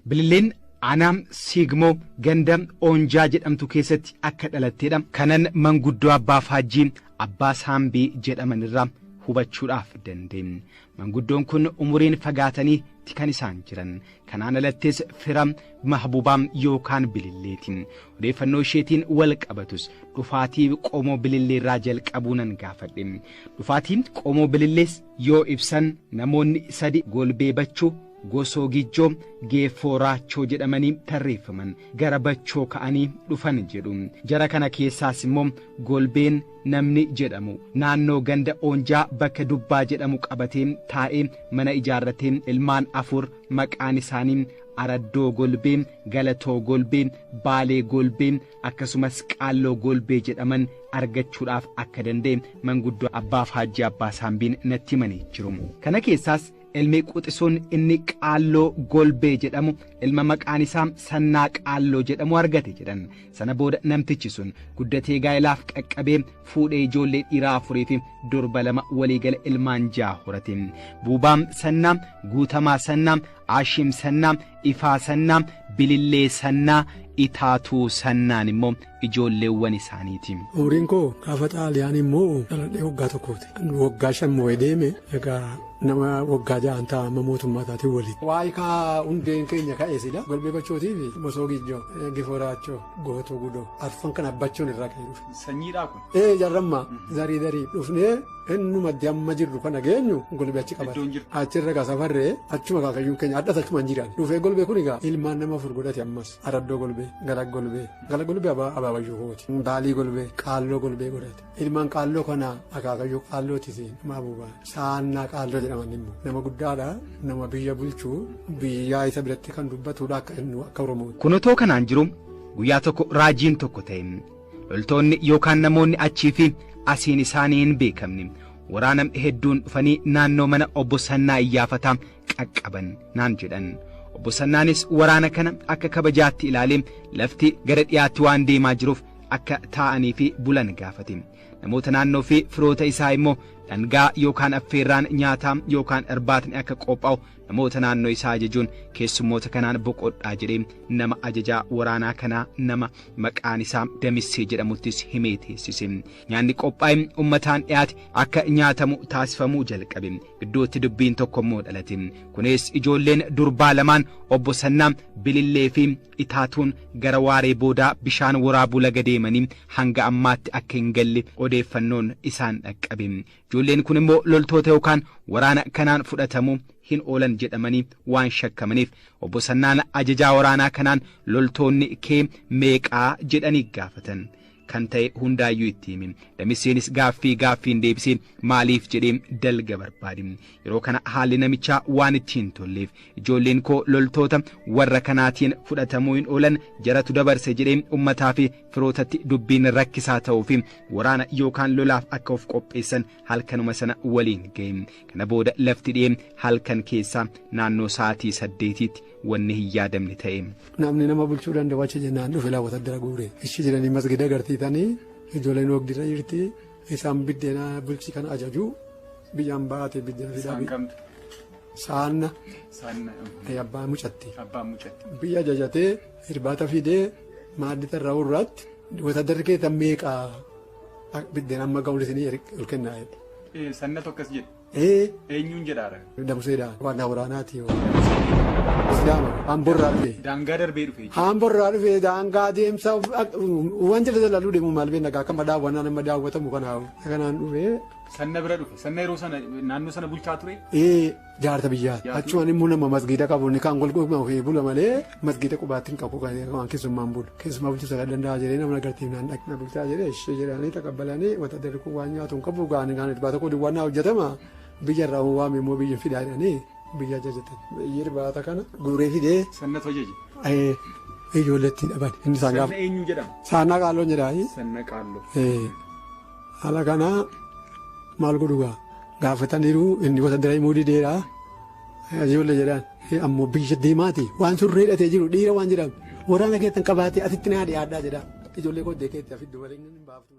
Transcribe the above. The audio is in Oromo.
Bililleen aanaa Siigmoo ganda Oonjaa jedhamtu keessatti akka dhalatteedha. Kanan manguddoo Abbaa Faajjii Abbaa Saambii jedhaman irraa hubachuudhaaf dandeenye. Manguddoon kun umuriin fagaatanii kan isaan jiran. Kanaan alattis fira Mahbuubaa yookaan Bililleeti. Odeeffannoo isheetiin wal qabatus dhufaatii qomoo Bilillee irraa jalqabuu nan gaafadhe. Dhufaatiin qomoo Bilillees yoo ibsan namoonni sadi Golbee Bachuu, Gosoo Gijjoo, Geeffoo Raachoo jedhamanii tarreeffaman gara Bachoo ka'anii dhufan jedhu. Jara kana keessaas immoo Golbeen namni jedhamu naannoo ganda Oonjaa bakka Dubbaa jedhamu qabatee taa'ee mana ijaarratee ilmaan 4 maqaan isaanii Araddoo Golbee, Galatoo Golbee, Baalee Golbee akkasumas Qaalloo Golbee jedhaman argachuudhaaf akka danda'e manguddoo Abbaa Faajjii Abbaa Saambiin natti himanii jiru. Kana keessaas ilmi quxisuun inni Qaalloo Golbee jedhamu ilma maqaan isaa Sannaa Qaalloo jedhamu argate jedhan. Sana booda namtichi sun guddatee gaa'ilaaf qaqqabee fuudhee ijoollee dhiiraa 4 fi durba 2 waliigala ilmaan 6 horate. Buubaam Sannaa, Guutamaa Sannaa, Aashim Sannaa, Ifaa Sannaa, Bilillee Sannaa, Itaatuu Sannaan immoo ijoolleewwan isaaniiti. Umriin koo gaafa Xaaliyaan immoo dhaladhee waggaa tokkooti. Waggaa 5 moo'ee deeme egaa nama waggaa 6 ta'a amma mootummaa taatiin waliin. Waa'ee kaa hundeen keenya ka'ee sila Golbee Bachootii fi Mosoo Gijjoo, Gifoo Raachoo, Gootoo Gudoo arfan kana Bachoon irraa ka'ee dhufe. Sanyiidhaa kun? Jarrammaa zarii zarii dhufnee innumatti amma jirru kana geenyu Golbee achi qabate. Iddoon jirtu. Achirra gaa safarree achuma kaakayyuun keenya addas achuma hin jiraan. Dhufee Golbee kun egaa ilmaan nama 4 godhate ammas. Araddoo Golbee, Galak Golbee, Galak Golbee abaabayyuu kooti. Baalii Golbee, Qaalloo Golbee godhate. Ilmaan Qaalloo kana akaakayyuu Qaallootis nama Abuubaa. Saannaa Qaalloo jedhaman immoo nama guddaadha, nama biyya bulchuu, biyyaa isa biratti kan dubbatudha akka inni akka Oromooti. Kun otoo kanaan jiru guyyaa tokko raajiin tokko ta'e. Loltoonni yookaan namoonni achii fi asiin isaanii hin beekamne waraana hedduun dhufanii naannoo mana obbo Sannaa Iyyaafataa qaqqaban naan jedhan. Obbo Sannaanis waraana kana akka kabajaatti ilaalee lafti gara dhiyaatti waan deemaa jiruuf akka taa'anii fi bulan gaafate. Namoota naannoo fi firoota isaa immoo dhangaa yookaan affeerraan nyaataa yookaan irbaatni akka qophaa'u namoota naannoo isaa ajajuun keessummoota kanaan boqodhaa jedhee nama ajajaa waraanaa kanaa nama maqaan isaa Damissee jedhamuttis himee teessise. Nyaanni qophaa'e uummataan dhiyaate akka nyaatamu taasifamuu jalqabe. Gidduutti dubbiin tokko immoo dhalate. Kunis ijoolleen durbaa lamaan obbo Sannaa Bilillee fi Itaatuun gara waaree boodaa bishaan waraabuu laga deemanii hanga ammaatti akka hin galle odeeffannoon isaan dhaqqabe. Ijoolleen kun immoo loltoota yookaan waraana kanaan fudhatamuu hin oolan jedhamanii waan shakkamaniif obbo Sannaan ajajaa waraanaa kanaan loltoonni kee meeqaa jedhanii gaafatan. Kan ta'e hundaayyuu itti himi. Damisseenis gaaffii gaaffiin deebisee maaliif jedhee dalga barbaade. Yeroo kana haalli namichaa waan itti hin tolleef ijoolleen koo loltoota warra kanaatiin fudhatamuu hin oolan jaratu dabarse jedhee uummataa fi firootatti dubbiin rakkisaa ta'uu fi waraana yookaan lolaaf akka of qopheessan halkanuma sana waliin ga'e. Kana booda lafti dhi'ee halkan keessaa naannoo sa'aatii 8tti wanni hin yaadamne ta'e. Namni nama bulchuu danda'u achi jennaan dhufe laawwata dara guure. Ishi jedhanii masgida agarsiisanii ijoolleen oogdirra jirti. Isaan biddeena bulchii kana ajaju biyyaan baate biddeena fidaa. Isaan kamtu? Saanna. Saanna. Abbaa mucatti. Abbaa mucatti. Biyya ajajatee irbaata fidee maaddii tarraa irratti watadarri keessa meeqaa biddeena amma ga'uun isinii ol kennaa jedhe. Sanna tokkos jedhe. Eenyuun jedhaara? Damseedha. Waan waraanaati. Islaama. Hamborraa dhufe. Daangaa darbee dhufe. Hamborraa dhufe daangaa deemsa waan jala jalaluu deemu maal beekna akka madaawwannaa nama daawwatamu kanaaf. Kanaan dhufe. Sanna bira dhufe. Sanna yeroo sana naannoo sana bulchaa ture? Jaarta biyyaa. Achumaan immoo nama masgiida qabu inni kaan golgolmaa ofii bula malee masgiida qubaatti hin qabu waan keessummaan bulu. Keessumaa bulchiinsa kan danda'a jedhee nama agarsiif naan dhaqna bulchaa jedhee ishee jedhanii taqabbalanii wanta darbu kun waan nyaatu hin qabu gaanii gaanii irbaata koo duwwaa naa hojjetama biyya irraa waame immoo biyya fidaa jedhanii biyya ajajatan. Biyyi irbaata kana guuree fidee. Sannatu ajaje. Ijoolleetti dhaban. Inni isaan gaafa. Sanna eenyu jedhama? Saannaa Qaalloon jedhaa. Sanna Qaalloo. Haala kanaa maal godhu gaa gaafataniiru inni gosa dira himuu dideera. Ijoollee jedhaan ammoo biyya deemaati waan surree hidhatee jiru dhiira waan jedhamu waraana keessan qabaatee asitti naa dhiyaadhaa jedha. Ijoollee koo deekeetti afiddu malee hin baaftu.